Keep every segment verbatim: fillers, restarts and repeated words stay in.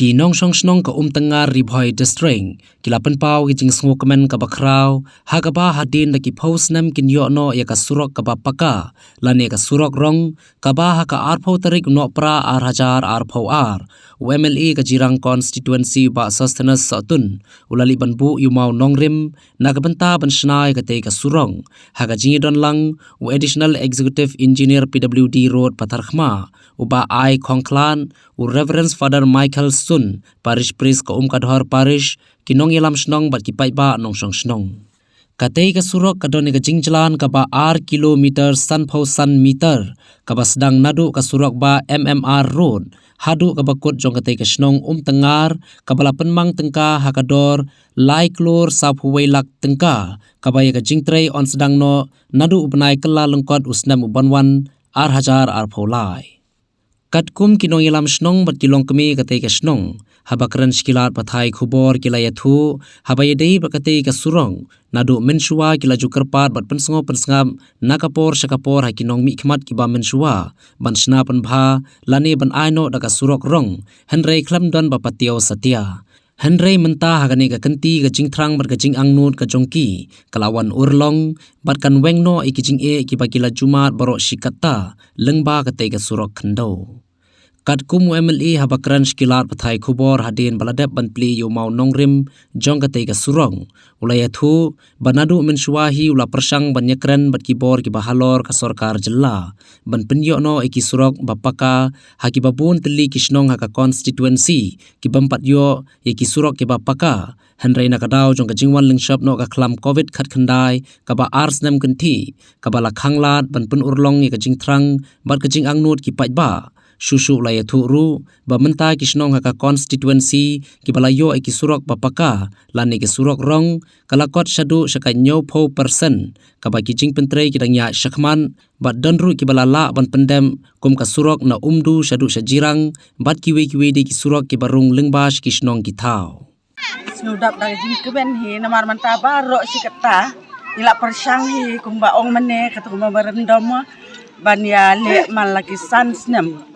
Ki nongshong shnong ka Umtyngngar, Ri Bhoi District, ki la pynpaw ki jingsngewkmen kaba khraw ha kaba hadien da ki phew snem kin ïoh noh ïa ka surok kaba paka lane ka surok rong, kaba ha ka arphew tarik u Nohprah ar hajar arphew ar u M L A ka Jirang Constituency Bah Sosthenes Sohtun u la leit ban buh ïa u mawnongrim na ka bynta ban shna ïa katei ka surok. Ha ka jingïadon lang u Additional Executive Engineer P W D Road Patharkhmah, u Bah I Khongkhlad, u Reverend Father Michael Sun, Parish Priest ka Umkadhor Parish, ki nongïalam shnong bad ki paidbah nongshong shnong. Katei ka surok ka don ïa ka jingjlan kaba ar kilometer sanphew san meter, kaba sdang naduh ka surok ba M M R Road haduh kaba kut jong katei ka shnong Umtyngngar, kaba la pynmang tyngka ha ka dor lai klur sawphew wei lak tyngka, kaba ïa ka jingtrei yn sdang noh naduh u bnai Kyllalyngkot u snem uban wan ar hajar arphew lai. Katkum ki nongïalam shnong bad ki longkmie katei ka shnong, haba kren sha ki lad pathai khubor ki la ïathuh, haba ïadei bad katei ka surok, naduh mynshuwa ki la ju kyrpad bad pynsngew pynsngap na ka por sha ka por ha ki nongmihkhmat kiba mynshuwa ban shna pynbha lane ban ai noh da ka surok rong, hynrei khlem don ba patiaw satia. Hynrei mynta ha kane ka kynti ka jingthrang bad ka jingangnud ka jong ki ka la wan urlong bad kan weng noh ïa ki jingeh kiba ki la ju mad baroh shi katta lyngba katei ka surok khyndew. Katkum u M L A haba kren sha ki lad pathai khubor hadien ba la dep ban plie ïa u mawnongrim jong katei ka surok, u la ïathuh ba naduh mynshuwa hi u la pyrshang ban ïakren bad ki bor kiba halor ka sorkar jylla ban pynïoh noh ïa ki surok ba paka ha kiba bun tylli ki shnong ha ka constituency ki bym pat ïoh ïa ki surok kiba paka. Hynrei na ka daw jong ka jingwan lyngshop noh ka khlam covid khatkhyndai kaba ar snem kynthih, kaba la khanglad ban pynurlong ïa ka jingthrang bad ka jingangnud ki paidbah. Shuh shuh u la ïathuh ruh ba mynta ki shnong ha ka constituency kiba la ïoh ïa ki surok ba paka lane ki surok rong ka la kot shaduh sha ka hynñiewphew percent, kaba ki jingpyntrei ki dang ïaid shakhmat bad don ruh kiba la lah ban pyndep kum ka surok na Umdu shaduh sha Jirang bad kiwei kiwei de ki surok kiba rung lyngba sha ki shnong ki thaw. Sngewdap da ka jingkmen hi namar mynta baroh shi katta ngi la pyrshang hi kumba ong mynne, kata kumba ba random ban ïaleh man la ki san snem.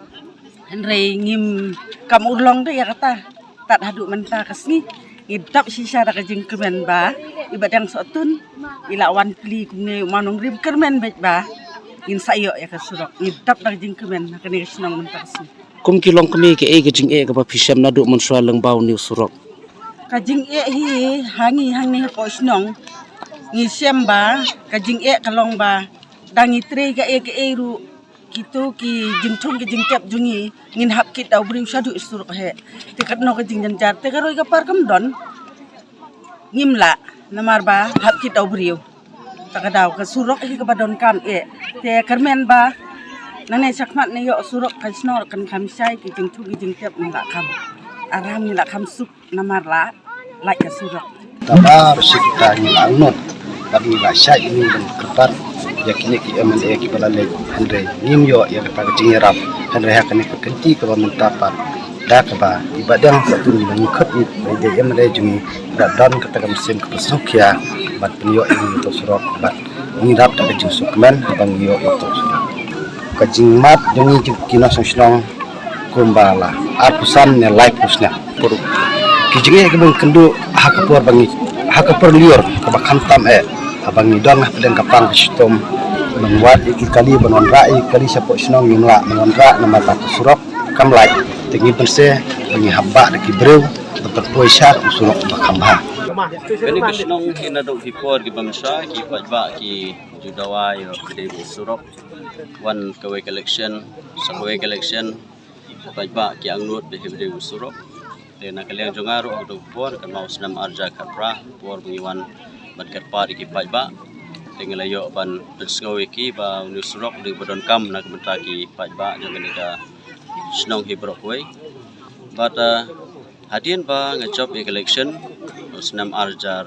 Hynrei ngim kam urlong de ïa kata. Tad haduh mynta ka sngi ngi dap shisha da ka jingkmen ba i Bah Deng Sohtun i la wan plie kumne u mawnongrim, kyrmen beit ba ngin sa ïoh ïa ka surok. Ngi dap da ka jingkmen ha kane ka shnong mynta ka sngi. Kum ki longkmie, kaei ka jingeh kaba phi shem naduh mynshuwa lyngba une u surok? Ka jingeh hi ha ngi hangne hapoh shnong ngi shem ba ka jingeh ka long ba da ngi trei kaei kaei ruh, kito ki jingthung ki jingtep jong ngi ngin hap kit da u briew shaduh surok heh. Te katno ka jingjynjar, te ka roi ka par kam don. Ngim lah namar ba hap kit da u briew. Ta ka daw ka surok hi kaba donkam eh. Te kyrmen ba nangne shakhmat ne ïoh surok ka shnong kan kham shai, ki jingthung ki jingtep ngi la kham aram, ngi la kham suk namar la lait ka surok. Kaba rshit ta ngi la angnud bad ngi la shai, ngi ban kyrpad ïa kine ki M L A kiba la leit, hynrei ngim ïoh ïa kata ka jingïarap. Hynrei ha kane ka kynti kaba mynta pat, da kaba i Bah Deng Sohtun ngi la ngi khot i ba i dei M L A jong ngi, da don kata ka mynsiem kaba sngewkhia ban pynïoh ïa ngi ïa uto u surok bad ngi dap da ka jingsngewkmen haba ngi ïoh ïa uto u surok. Ka jingmad jong ngi ki nongshong shnong kumba la arphew san ne laiphew snem. Ki jingeh kiba ngi kynduh ha ka por ba ngi, ha ka por lyiur kaba khamtam eh, haba ngi don hapdeng ka pang ka shitom, ban wad ïa ki kali, ban wanrah ïa ki kali shapoh shnong ngim lah ban wanrah namar ba ka surok kam lait. Te ngi banse ba ngi hap bah da ki briew ban pynpoi sha u surok ba kham bha. Kane ka shnong hi naduh ki por kiba mynshwa ki paidbah ki ju dawa ïa ka dei u surok. Wan kawei ka election sha kawei ka election, paidbah ki angnud ba hi ba dei u surok. Te na ka liang jong nga ruh, haduh por kynmaw snem arhajar khatphra, por ba ngi wan ban kyrpad ïa ki paidbah, te ngi la ïoh ban pynsngew ïa ki ba une u surok u dei ba donkam na ka bynta ki paidbah jong kane ka shnong hi baroh kawei. Bad, ah, hadien ba nga jop ïa ka election u snem arhajar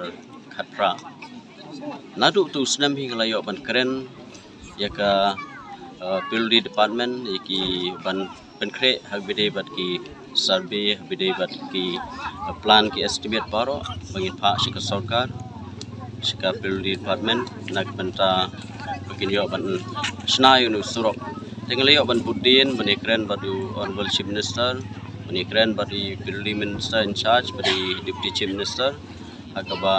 khatphra, naduh utu u snem hi nga la ïoh ban kren ïa ka, uh, P W D department, ïa ki ban pynkhreh ha kaba ïadei bad ki survey, ha kaba ïadei bad ki, uh, plan, ki estimate baroh ba ngin phah sha ka sorkar, sha ka P W D department, na ka bynta ba kin ïoh ban shna ïa une u surok. Te nga la ïoh ban bud dien ban ïakren bad u Honorable Chief Minister, Ngi kren bad i P W D Minister in charge bad i Deputy Chief Minister ha kaba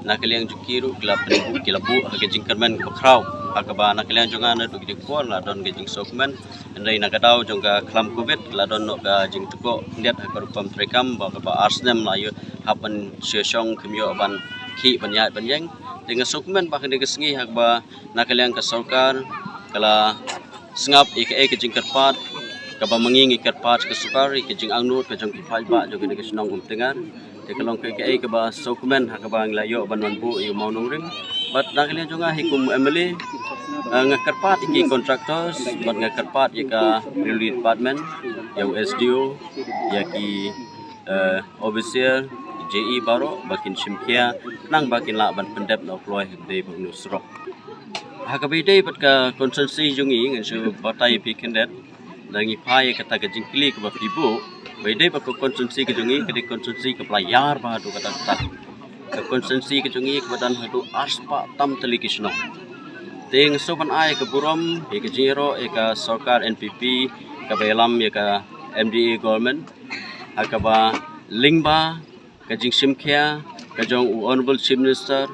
na ka liang jong ki ruh ki la pynbuh, ki la buh ha ka jingkyrmen kaba khraw ha kaba na ka liang jong nga naduh kine ki por la don ka jingsngewkmen. Hynrei na ka daw jong ka khlam covid la don noh ka jingtyrkhong khyndiat ha ka rukom treikam ba kaba ar snem la ïoh hap ban shu shong, kim ïoh ban khih ban ïaid ban ïeng. Te nga sngewkmen ba kane ka sngi ha kaba na ka liang ka sorkar ka la sngap ïa kaei ka jingkyrpad kaba ma ngi ngi kyrpad ka sorkar, ïa ka jingangnud ka jong ki paidbah jong kane ka shnong Umtyngar. Te ka long kaei kaei kaba sngewkmen ha kaba ngi la ïoh ban wan buh ïa u mawnongrim. Bad na ka liang jong nga hi kum M L A, eh, nga kyrpad ïa ki contractors bad nga kyrpad ïa ka Railway Department, ïa u S D O, ïa ki, eh, officer, J E baroh ba kin shim khia nang ba kin lah ban pyndep na u kloi ha kaba ïadei bad une u surok. Ha kaba ïadei bad ka constituency jong ngi, ngan shu batai ïa phi khyndiat, da ngi phai ïa kata ka jingkylli kaba phi buh, ba ïadei bad ka constituency ka jong ngi, ka dei constituency kaba la ïar bha haduh katta katta. Ka constituency ka jong ngi kaba don haduh arspah tam tylli ki shnong. Te nga sngewbha ban ai ka burom ïa ka jingïaroh ïa ka sorkar N P P kaba ïalam ïa ka M D A government ha kaba lyngba ka jingshim khia ka jong u Honorable Chief Minister,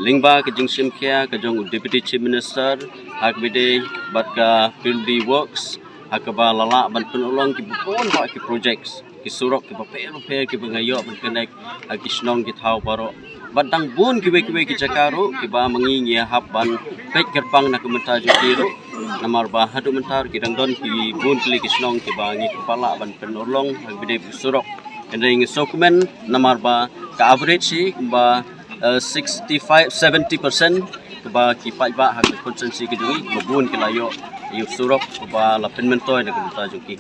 lyngba ka jingshim khia ka jong u Deputy Chief Minister, ha kaba ïadei bad ka P W D Works, ha kaba la lah ban pynurlong kiba bun bah ki projects, ki surok kiba pher pher kiba nga ïoh ban connect ha ki shnong ki thaw baroh. Bad dang bun kiwei kiwei ki jaka ruh kiba ma ngi ngi hap ban peit kyrpang na ka bynta jong ki ruh. Namar ba haduh mynta ruh ki dang don ki bun tylli ki shnong kiba ngi kyrpad lah ban pynurlong ha kaba ïadei bad surok. Hynrei ngi sngewkmen namar ba ka average hi kumba, eh, sixty-five, seventy percent kaba ki paidbah ha ka constituency ka jong ngi, kiba bun ki la ïoh ïa u surok kaba la pynmyntoi na ka bynta jong ki.